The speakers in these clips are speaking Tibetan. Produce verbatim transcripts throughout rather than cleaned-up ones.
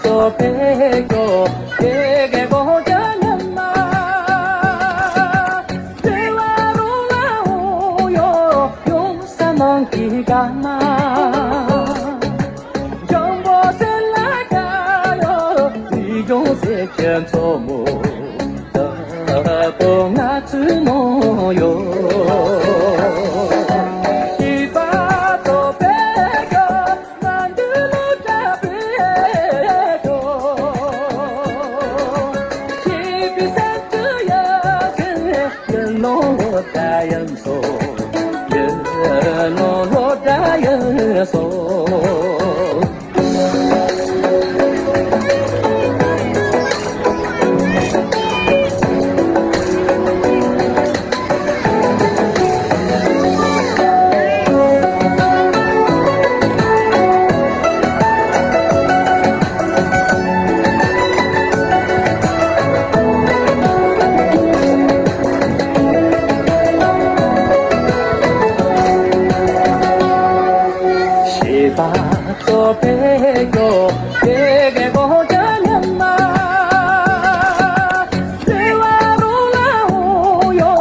ཏོ་པེ་ཀྱོ་དེ་གེ་གོ་ཅ་ཉན་ན། དེ་ལ་རུ་ལ་འོ་ཡོ་ཡོང་ས་ནང་གི་ག་ན། འཇམ་པོ་སེ་ལ་ཀ་ཡོ་མི་འཇོང་སེ་ཁྱེད་ཚོ་མོ། ད་པོ་ང་ཚོའི་ནོ་ཡོ། ཤི་པ་ཏོ་པེ་ཀྱོ། ཤེས་པ་ཚོ་པེ་ཀྱོ་དེ་གེ་གོ་ཅ་ཉན་ན། དེ་བ་རུ་ལ་འོ་ཡོ་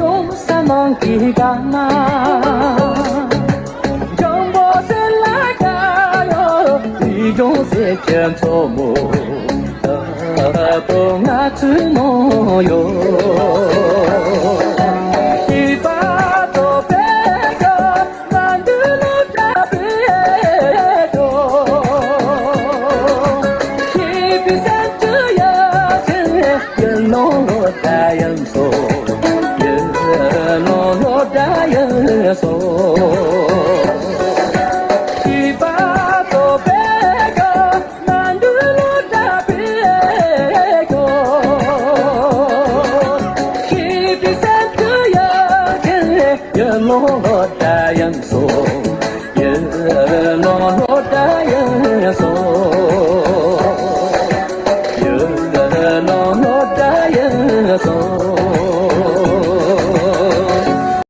ཡོང་ས་ནང་གི་ག་ན། འཇམ་པོ་སེ་ལ་ཀ་ཡོ་མི་འཇོང་སེ་ཁྱེད་ཚོ་མོ། ད་པོ་ང་ཚོའི་ནོ་ཡོ། ཤི་པ་ཏོ་པེ་ཀྱོ།